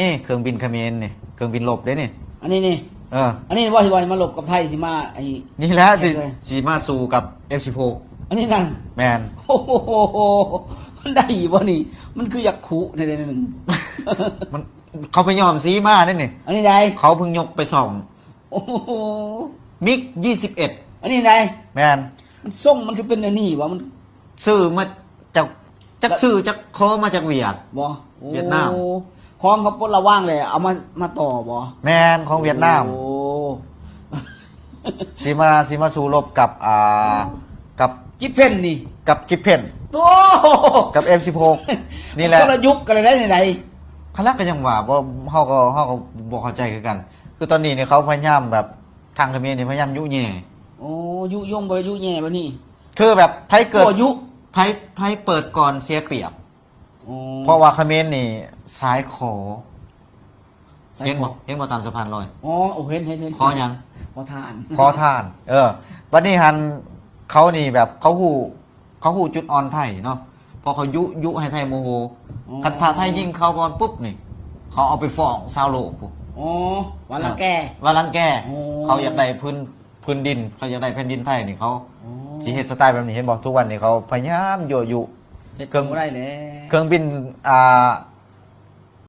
ນີ້ເຄື່ອງບິນຂະເໝນນີ້ ເຄື່ອງບິນລົບເດ້ນີ້. ອັນນີ້ນີ້ ເອີ ອັນນີ້ບໍ່ ທີ່ວ່າມາລົບກັບໄທ ຊິມາໄອ້ ນີ້ແຫຼະ ທີ່ຊິມາສູ້ກັບ ເອັຟສິບຫົກ ອັນນີ້ນັ້ນ. ແມ່ນ. ໂອ້ໂຫ ມັນໄດ້ຢູ່ບໍ່ນີ້? ມັນຄືຢາກຂຸແນວໜຶ່ງ. ມັນ ເຂົາໄປຍ້ອມສີມາເດ້ນີ້. ອັນນີ້ໃດ? ເຂົາເພິ່ງຍົກໄປສ້ອມ. ໂອ້ໂຫ ມິກ ຊາວເອັດ. ອັນນີ້ໃດ? ແມ່ນ. ມັນຊົງມັນຄືເປັນແນວນີ້ຫວະ? ມັນຊື້ມາຈາກ ຈັກຊື້ຈັກຂໍມາຈາກຫວຽດ ບໍ່? ຫວຽດນາມ. ຂອງເຂົາປົດລະວາງແລ້ວເອົາມາ ມາຕໍ່ບໍ່? ແມ່ນ ຂອງຫວຽດນາມ. ໂອ້ ຊິມາ ຊິມາສູ້ລົບກັບ ອ່າ ກັບ ກິບເພັນນີ້ ກັບກິບເພັນ. ໂອ້ ກັບ ເອັຟສິບຫົກ ນີ້ແຫຼະ. ຄົນລະຍຸກກັນໄດ້ໃດ? ພະລັກກໍຍັງວ່າ ບໍ່ ເຮົາກໍ ເຮົາກໍບໍ່ເຂົ້າໃຈຄືກັນ. ຄືຕອນນີ້ນີ້ເຂົາພະຍາຍາມແບບ ທາງຂະເໝນນີ້ພະຍາຍາມຍຸແຍ່. ໂອ້ ຍຸຍົງບໍ່ ຍຸແຍ່ແບບນີ້ ຄືແບບໃຜເກີດ ໃຜ ໃຜເປີດກ່ອນເສຍປຽບ. ເພາະວ່າຂະເໝນນີ້ສາຍຂໍ. ເຫັນບໍ່ ເຫັນບໍ່ຕາມສະພານລອຍ? ອໍ ໂອ້ ເຫັນ ເຫັນ ເຫັນ. ຂໍຫຍັງ? ຂໍທານ ຂໍທານ. ເອີ ບັດນີ້ຫັ້ນ ເຂົານີ້ແບບເຂົາຮູ້ ເຂົາຮູ້ຈຸດອ່ອນໄທເນາະ ເພາະເຂົາຍຸ ຍຸໃຫ້ໄທໂມໂຫ. ຄັນຖ້າໄທຍິງເຂົາກ່ອນປຸບນີ້ ເຂົາເອົາໄປຟ້ອງຊາວໂລກພຸ້ນ. ອໍ ວ່າລັງແກ ວ່າລັງແກ. ເຂົາຢາກໄດ້ພື້ນ ພື້ນດິນ ເຂົາຢາກໄດ້ແຜ່ນດິນໄທນີ້ ເຂົາຊິເຮັດສະໄຕແບບນີ້. ເຫັນບໍ່ ທຸກວັນນີ້ເຂົາພະຍາຍາມຍົວະຍຸ ເຮັດບໍ່ໄດ້ແລ້ວ. ເຄື່ອງບິນ ອ່າ